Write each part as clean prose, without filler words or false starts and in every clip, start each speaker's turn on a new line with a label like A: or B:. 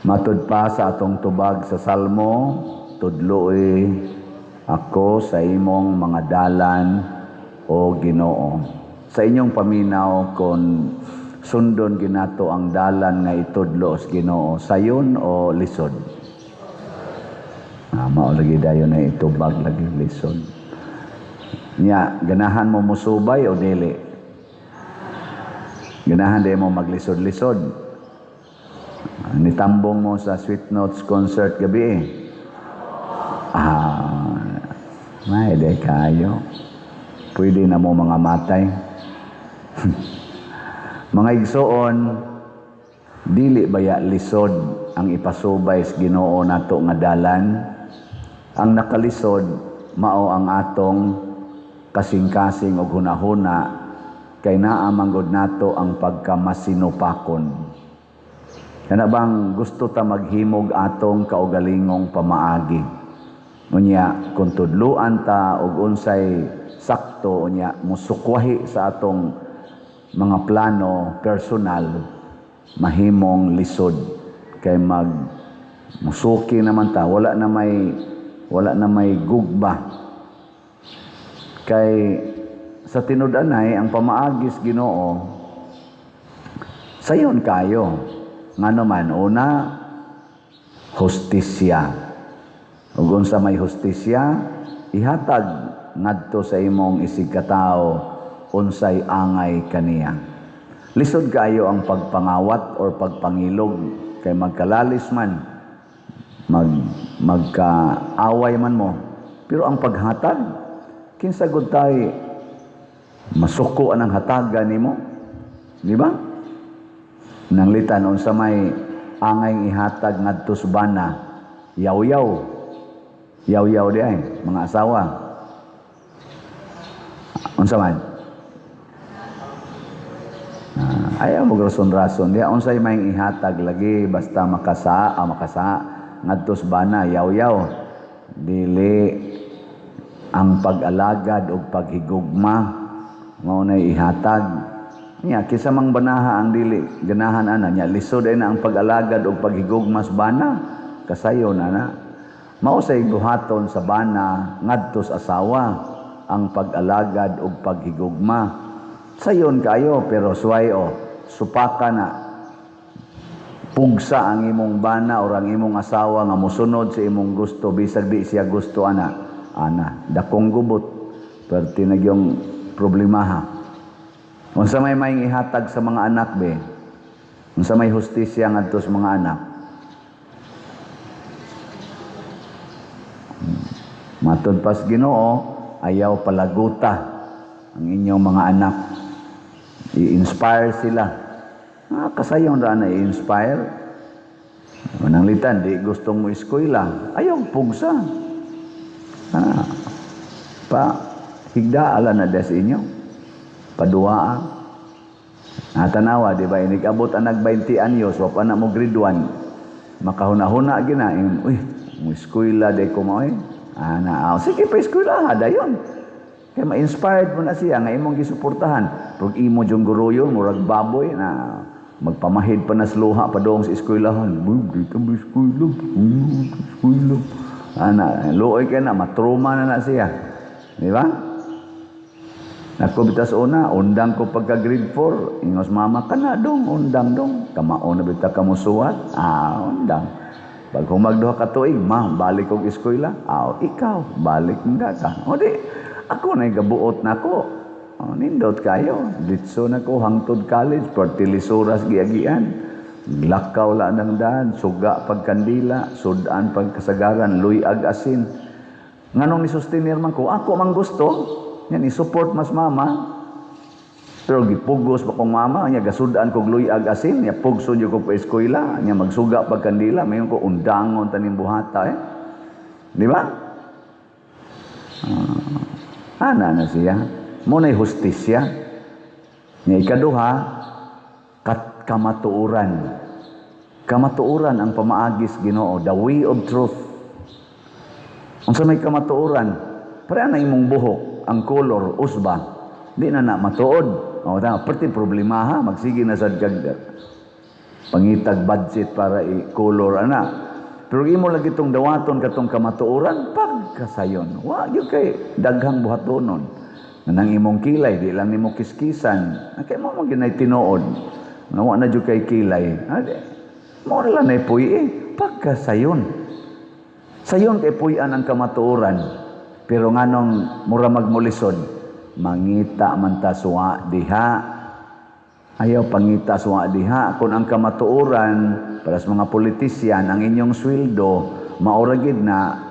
A: Matud pa sa atong tubag sa Salmo, "Tudloi ako sa imong mga dalan, o Ginoo." Sa inyong paminaw, kung sundon ginato ang dalan nga itudlo sa Ginoo, sayon o lisod? Ah, mao lagi dayon na itubag lagi, lisod. Nya, ganahan mo musubay o dili? Ganahan di mo maglisod-lisod? Nitambong mo sa Sweet Notes concert gabi eh. Ah, may de kayo. Pwede na mo mga matay. Mga igsoon, dili baya lisod ang ipasubay sa Ginoo nato nga dalan? Ang nakalisod mao ang atong kasing-kasing og hunahuna, kay naa man gud nato ang pagkamasinupakon. Kana bang gusto ta maghimog atong kaugalingong pamaagi. Unya kung tudluan ta og unsay sakto, unya musukwahi sa atong mga plano personal, mahimong lisod kay mag musuki naman ta, wala na may gugba. Kay sa tinud-anay, ang pamaagis Ginoo sayon kayo. Ngano man? Una, hustisya. Ug unsa may hustisya? Ihatag ngadto sa imong isigkatawo unsay angay kaniya. Lisod kaayo ang pagpangawat or pagpangilog kay magkalalis man, magkaaway man mo. Pero ang paghatag, kinsa gud tay masuko anang hatagan nimo? Di ba? Nanglitan, unsa may angay ihatag ngadto sa bana? Yaw-yaw. Yaw-yaw di ay mga asawa. Unsa man? Ah, ayaw mo rason-rason diha unsay may ihatag lagi, basta makasa ngadto sa bana, yaw-yaw. Dili, ang pag-alagad og paghigugma mao nay ihatag. Nya kinsa mang banaha ang dili ganahan ana? Nya lisod ay na ang pag-alagad og paghigugma sa bana, kasayon ana. Mao say buhaton sa bana ngadto sa asawa ang pag-alagad og paghigugma. Sayon kayo, pero suway o supaka na pugsa ang imong bana or ang imong asawa nga mosunod sa imong gusto bisag di siya gusto ana. Ana, dakong gubot, perti na gyung problemaha. Unsa may may ihatag sa mga anak be? Unsa may hustisya ngadto sa mga anak? Matud pas Ginoo, ayaw palaguta ang inyong mga anak. I-inspire sila. Ah, kasayon ra na i-inspire. Mananglitan, di gustong mo eskwela, ayaw pugsa. Ah, pa higda ala na des inyo. Paduaa. Ah, tanawa, di ba, inig-abot ang nag 20 anyos, wa pa na mo grade 1. Makahuna-huna gina, uy, mo eskwela di ko mo eh. Ah, na, ah, sige pa eskwela, dayon. Kaya ma-inspired mo na siya nga imong gisuportahan. Pag imo yung guruyon, murag baboy na magpamahid pa na sa luha pa doong sa eskwelahan. Uy, dito mo eskwela, eskwela. Ana, luoy ka na, matruma na na siya. Di ba? Nako bitas una, undang ko pagka grade 4, ingos mama ka na dong, undang dong. Kamao na bita ka musuwat, ah, undang. Pag humag 2 ka tuig, "Ma, balik kog eskwela." "Ah, ikaw, balik nga ka." O di, ako na gabuot na ko. O, nindot kayo. Ditso na ko, hangtod college, pertilisuras giagian. Lakaw la ng daan, suga pagkandila, sudan pagkasagaran, luyag asin. Nganong ni-sustenir man ko, ako man gusto, yan, i-support mas mama. Pero gipugos pa kong mama, nya gasudan kog luyag asin, nya pugso jud ko pa eskwela, nya magsuga pagkandila, mayon ko undangon taning buhata eh. Di ba? Ana na siya. Mo na'y hustisya. Nya ikaduha, kamatuoran. Kamatuoran ang pamaagis Ginoo, the way of truth. Unsa may kamatuoran? Pareha na imong buhok, ang color usba. Di na na matuod. O tama, perti problema ha, magsige na sad kag Pangitag budget para i-color ana. Pero imo lagi itong dawaton katong kamatuoran, pagkasayon. Wa gyud kay daghang buhatonon. Nang imong kilay di lang nimo kiskisan. Kay mo man gyud tinuod. Nga wa na jud kay kilay. Ade, mo na lang nay puy eh. Pagkasayon. Sayon kay puy-an ang kamatuoran. Pero nganong mura magmulisod, mangita man ta suwa diha. Ayaw pangita suwa diha. Kung ang kamatuoran, para sa mga politisyan, ang inyong sweldo, maura gid na,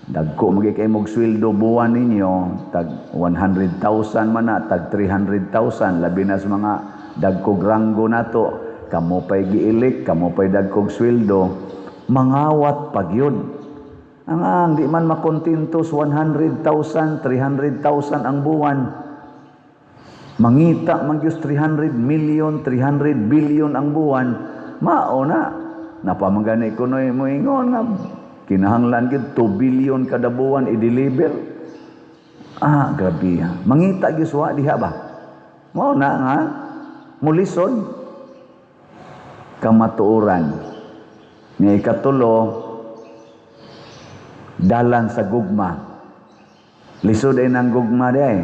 A: dagko magi kay mog sweldo buwan ninyo, tag 100,000 man na, tag 300,000, labi na sa mga dagkog ranggo nato, kamo pay giilik, kamo pay dagkog sweldo, mangawat pagyud. Ang di man makontento sa 100,000, 300,000 ang buwan. Mangita man gyud 300 million, 300 billion ang buwan. Mao na. Napamagani ko noy moingon nga kinahanglan gyud 2 billion kada buwan i-deliver. Ah, grabe ha. Mangita gyud suwa diha ba? Mao na nga mulisod kamatuoran. Nga ikatulo, dalan sa gugma. Lisod ay ng gugma di ay.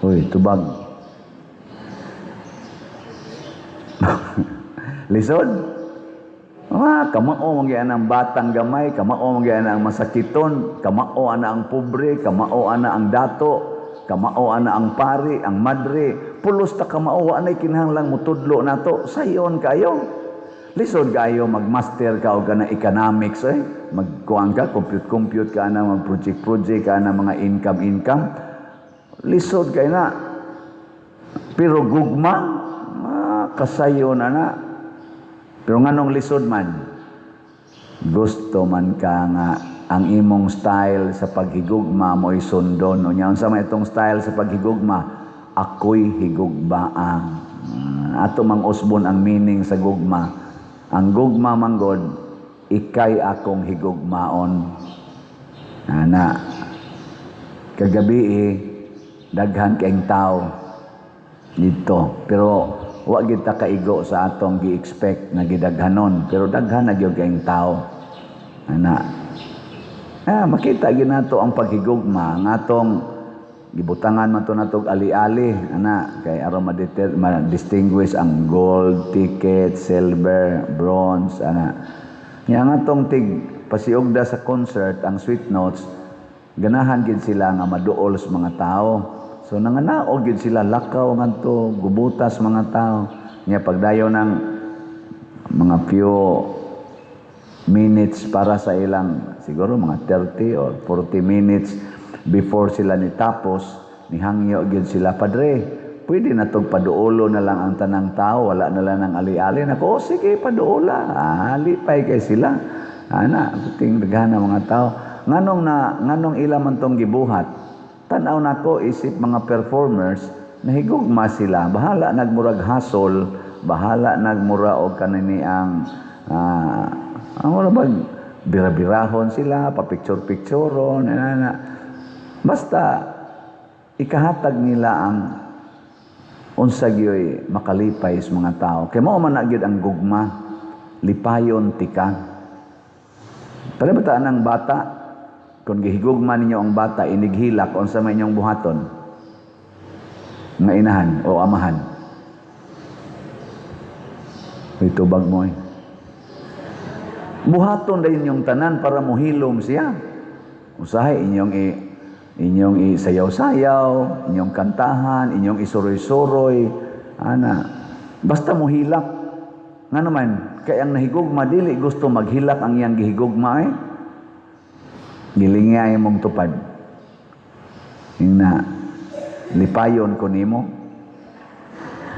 A: Uy, tubag. Lisod? Ah, kamao man gyud ang batang gamay, kamao man gyud ang masakiton, kamao ana ang pobre, kamao ana ang dato, kamao ana ang pari, ang madre. Pulos ta kamao, wa nay kinahanglang mutudlo nato. Sayon kayo. Lisod kayo magmaster ka og kana economics eh. Magkuan ka, compute-compute ka na, mag-project-project ka na, mga income-income. Lisod kay na. Pero gugma, kasayo na na. Pero nganong lisod man? Gusto man ka nga ang imong style sa paghigugma mo'y sundon. Unya, unsa man itong style sa paghigugma? Ako'y higugmaa. Ato mang usbon ang meaning sa gugma. Ang gugma manggod, ikay akong higugmaon. Ana, kagabi eh, daghan kayong tao dito. Pero wa gid ta kaigo sa atong gi-expect na gidaghanon, pero daghan na gyud kayong tao. Ana, makita gyud nato ang paghigugma ang atong gibutangan man to natog ali-ali, ana, kay aron ma-distinguish ang gold ticket, silver, bronze, ana. Nya ang atong tig pasiugda sa concert, ang Sweet Notes, ganahan gid sila nga maduol sa mga tao. So nanganaog gid sila, lakaw ngadto, gubutas mga tao. Nya pagdayo ng mga few minutes para sa ilang, siguro mga 30 or 40 minutes before sila nitapos, nihangyo gyud sila, "Padre, pwede na tog paduolo na lang ang tanang tao, wala na lang ng ali-ali." Nako, "Oh, sige, paduola." Lipay kay sila. Ana, puting daghan ang mga tao. Nganong ila man tong gibuhat? Tan-aw nako isip mga performers, nahigugma sila. Bahala nagmurag hasol, bahala nagmura og kanini ang mura bag bira-birahon sila, pa-picture-pictureon, ana. Basta ikahatag nila ang unsa gyoy makalipay sa mga tao. Kay mao man na gyud ang gugma, lipayon tika. Pare ba ang bata? Kung gihigugma ninyo ang bata, inighilak, unsa may inyong buhaton? Nga inahan o amahan? May tubag mo eh. Buhaton dayon inyong tanan para mohilom siya. Usahay inyong isayaw-sayaw, inyong kantahan, inyong isuroy-suroy, ana. Basta mohilak. Nga naman, kay ang nahigugma dili gusto maghilak ang iyang gihigugma eh. Gilingay mong tupad. Ingna, lipayon ko nimo.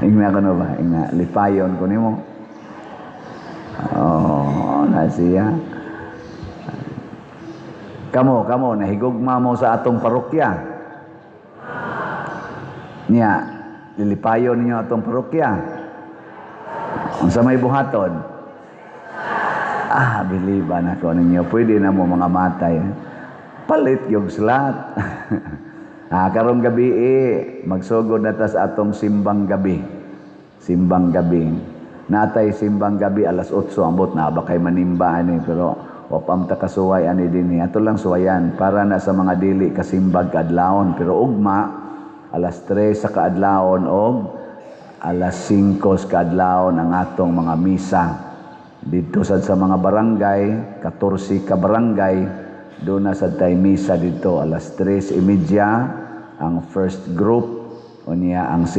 A: Ingna ko ba? Ingna, lipayon ko nimo. Oh, na siya. Kamo, kamo, nahigugma mo sa atong parokya. Niya, lilipayon ninyo atong parokya. Unsa may buhaton? Ah, biliban ako ninyo. Pwede na mo mga matay. Palit yung slot. Karong gabi eh, magsugod na ta sa atong simbang gabi. Simbang gabi. Natay simbang gabi alas 8, ambot na ba kay manimba ani, pero wa pa ta kasuway ani dinhi. Ato lang suwayan para na sa mga dili kasimbag kaadlawon, pero ugma alas 3 sa kaadlawon og alas 5 sa kaadlawon ang atong mga misa. Dito sad sa mga barangay, 14 ka barangay, doon na sad tay misa dito alas 3:30 ang first group, unya ang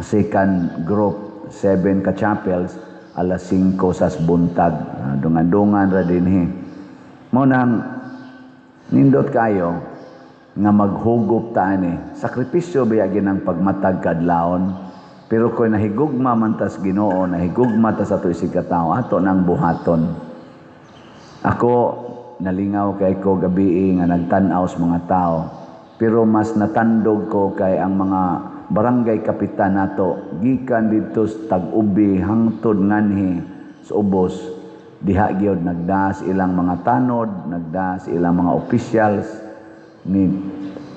A: second group, 7 ka chapels, alas 5 sa buntag. Dungan-dungan ra dinhi. Mao nang nindot kayo nga maghugop ta ani. Sakripisyo biya ginang pagmatag kadlawon. Pero kung nahigugma man tas Ginoo, nahigugma ta sa ato isig katawo, ato nang buhaton. Ako nalingaw kay ko gabii nga nagtan-aw sa mga tao. Pero mas natandog ko kay ang mga barangay kapitan nato gikan didto sa Tag-ubi hangtod nganhi sa ubos, diha gyud nagdaas ilang mga tanod, nagdaas ilang mga officials ni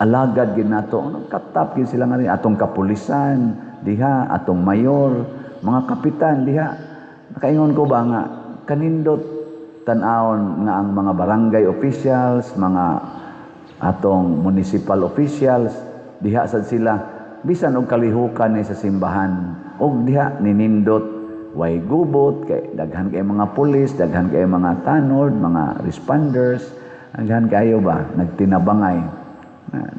A: alagad gid nato. Katap gid sila nga atong kapulisan diha, atong mayor, mga kapitan diha. Nakaingon ko ba nga kanindot tan-awon nga ang mga barangay officials, mga atong municipal officials diha sad sila bisan og kalihukan ni sa simbahan, og diha ninindot, way gubot kay daghan kay mga pulis, daghan kay mga tanod, mga responders, daghan kayo ba nagtinabangay.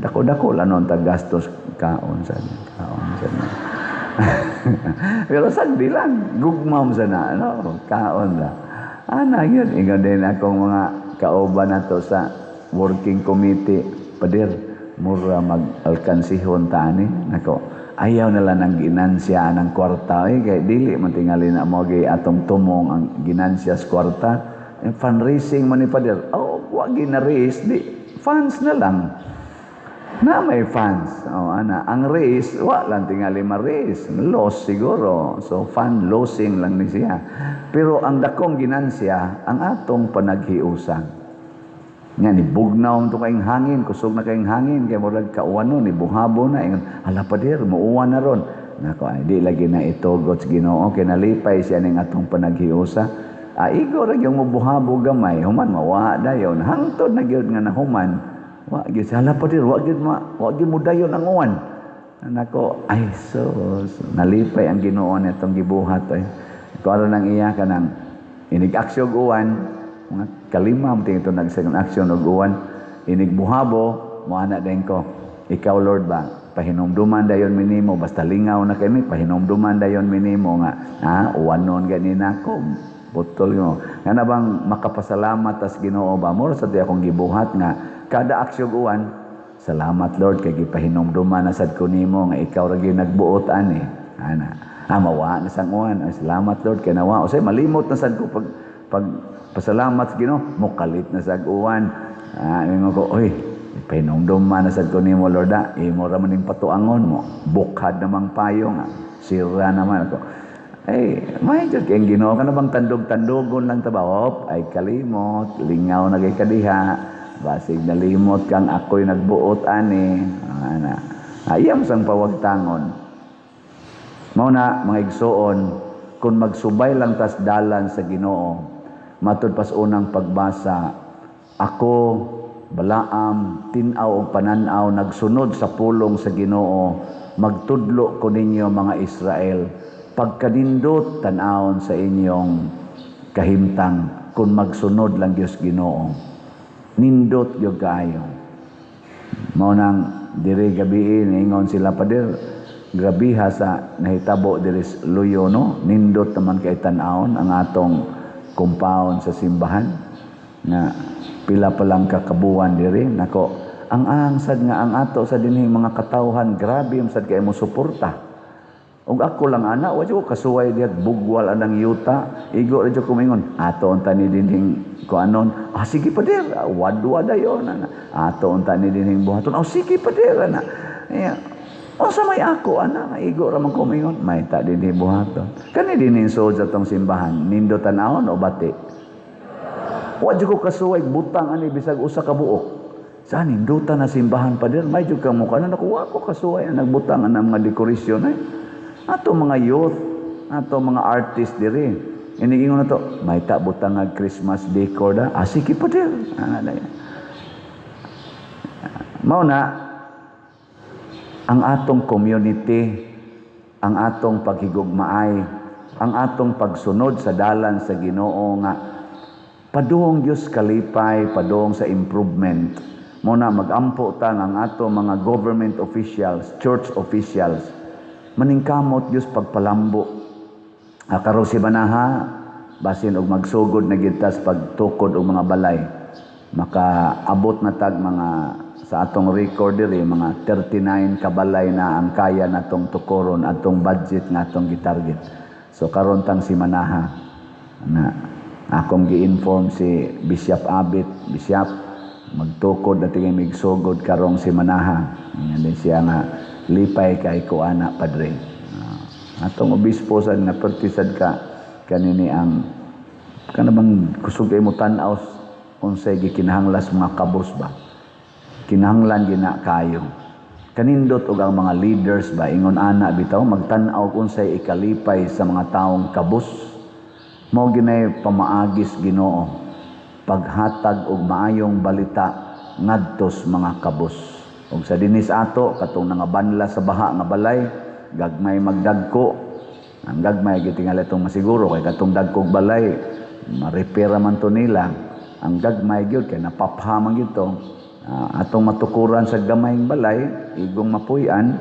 A: Dako-dako lang nun tag gastos kaon sa kaon sa. Pero sagdi lang, gugmam sa na, no? Kaon ra. Ana yun, ingon din akong mga kauban nato sa working committee, "Pader, mura mag-alkansihon ta ani." Nako, ayaw na lang ang ginansya ng kwarta eh, kay dili man tingali na mo atong tumong ang ginansya sa kwarta. Eh, fundraising man ni Pader. Oh, wa gina-raise, di funds na lang. Na may funds. Oh, ana, ang raise, wa lang tingali ma-raise. Loss siguro. So fund losing lang ni siya. Pero ang dakong ginansya, ang atong panaghiusa. Nga ni bugnaw to kayong hangin, kusog na kayong hangin, kay murag kauwan ni buhabo na ingon, "Hala Pader, muuwan na ron." Nako, ay, di lagi na itugot sa Ginoo kay nalipay siya ning atong panaghiusa. Ah, igo ra gyud mobuhabo gamay, human mawa dayon. Hangtod na gyud nga nahuman. Wa gyud siya, "Hala Pader, wa gyud mo dayon ang uwan." Nako, ay sus, nalipay ang Ginoo nitong gibuhat ay. Kuan nang iya kanang inig aksyon uwan, mga kalima mo ito nag second action og uwan, inig buhabo, mo ana din ko. "Ikaw Lord ba, pahinumduman dayon minimo basta lingaw na kami, pahinumduman dayon minimo nga uwanon gani nako." Butol mo. Nga na bang makapasalamat tas Ginoo ba mo sa di akong gibuhat nga kada aksyon uwan, "Salamat Lord kay gipahinumduman na sad ko nimo nga ikaw ra gyud nagbuot ani." Ana. Ah, mawa na sang uwan. Ay, salamat Lord kay nawa. Usay malimot na sad ko pag pasalamat sa Ginoo, mokalit na sa uwan. Ah, ingon ko, "Oy, pahinumduman na sad ko nimo Lord, ah. Imo ra man ning patuangon mo. Bukhad namang payong, ah. Sira naman ako." Ay, may jud kay Ginoo ka na bang tandog-tandogon lang ta ba? Op, ay kalimot, lingaw na kay kadiha. Basig nalimot kang ako'y nagbuot ani. Ana. Ayam sang pawagtangon. Mao na mga igsuon, kung magsubay lang tas dalan sa Ginoo, matud pas unang pagbasa, ako Balaam, tin-aw og panan-aw, nagsunod sa pulong sa Ginoo, magtudlo ko ninyo mga Israel, pagkanindot tan-awon sa inyong kahimtang kung magsunod lang Diyos Ginoo. Nindot gyud kaayo. Mao nang diri gabii niingon sila, "Pader, grabiha sa nahitabo diri sa Luyo, no? Nindot naman kay tan-awon ang atong compound sa simbahan nga pila pa lang kakabuan diri." Nako, ang angsad nga ang ato sa dinhing mga katawhan, grabe sad kay mo suporta. Ug ako lang ana, wa ko kasuway diha bugwal anang yuta. Igo ra jud ko mingon, "Ato unta ni dinhing kuanon." "Ah, sige Pader, wadwa dayon ana. Ato unta ni dinhing buhaton." "Oh, sige Pader ana." Yeah. O sa may ako ana, igo ra man ko mingon, "May ta dinhi buhaton." Kani dinhing sulod sa tong simbahan, nindot tan-awon o bati? Wa jud ko kasuway butang ani bisag usa ka buok. "Sa nindutan na simbahan, Pader, may jud kang mukha na nakuha ko kasuway ang nagbutang ang mga dekorasyon ay." Ato mga youth, ato mga artist diri. Iniingon na to, "May butang nga Christmas decor da." "Ah, sige po dir." Ah, mao na ang atong community, ang atong paghigugmaay, ang atong pagsunod sa dalan sa Ginoo nga paduong Dios kalipay, paduong sa improvement. Mao na magampo ta nga ang ato mga government officials, church officials, maningkamot Dios pagpalambo. Ah, karon simanaha, basin og magsugod na gyud ta sa pagtukod og mga balay. Makaabot na tag mga, sa atong record diri, mga 39 kabalay na ang kaya natong tukoron atong budget nga atong gitarget. So karon tang simanaha na akong gi-inform si Bishop Abit, "Bishop, magtukod na tingin migsugod karong simanaha." Yan din siya nga, "Lipay kay ko ana, padre." Atong obispo sad nga pertisad ka kanini ang kana bang kusog kay mo tan-aw unsay gikinahanglas mga kabos ba, kinahanglan gina kayo. Kanindot og ang mga leaders ba, ingon ana bitaw, magtan-aw unsay ikalipay sa mga taong kabos. Mao ginay pamaagis Ginoo, paghatag og maayong balita ngadtos mga kabos. Og sa dinis ato, katong nangabanla sa baha nga balay, gagmay magdagko. Ang gagmay gitingali itong masiguro kay katong dagkog balay ma-repair man to nila. Ang gagmay gyud kay napapha man gyud to. Atong matukuran sa gamayng balay, igong mapuy-an,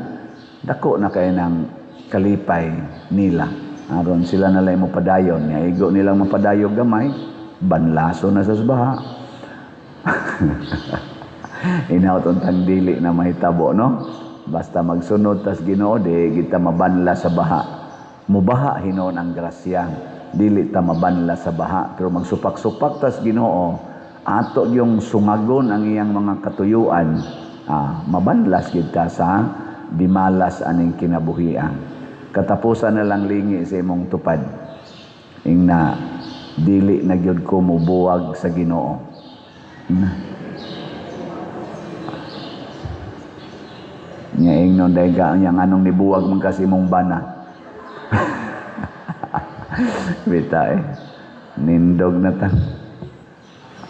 A: dako na kay ng kalipay nila. Aron sila na lang mapadayon. Nga igo nilang mapadayo gamay, banlaso na sa baha. Inawt untang dili na mahitabo, no? Basta magsunod tas Ginoo, di kita mabanla sa baha. Mubaha hinon ang grasya. Dili ta mabanla sa baha. Pero magsupak-supak tas Ginoo, ato yung sungagon ang iyang mga katuyuan, mabanlas gid ta sa dimalas aning kinabuhian. Katapusan na lang lingi sa imong tupad. Ingna, "Dili na gyud ko mubuwag sa Ginoo." Na. Nya ingnon dahil ka nya nganong nibuwag man kasi imong bana. Bita eh. Nindog na ta.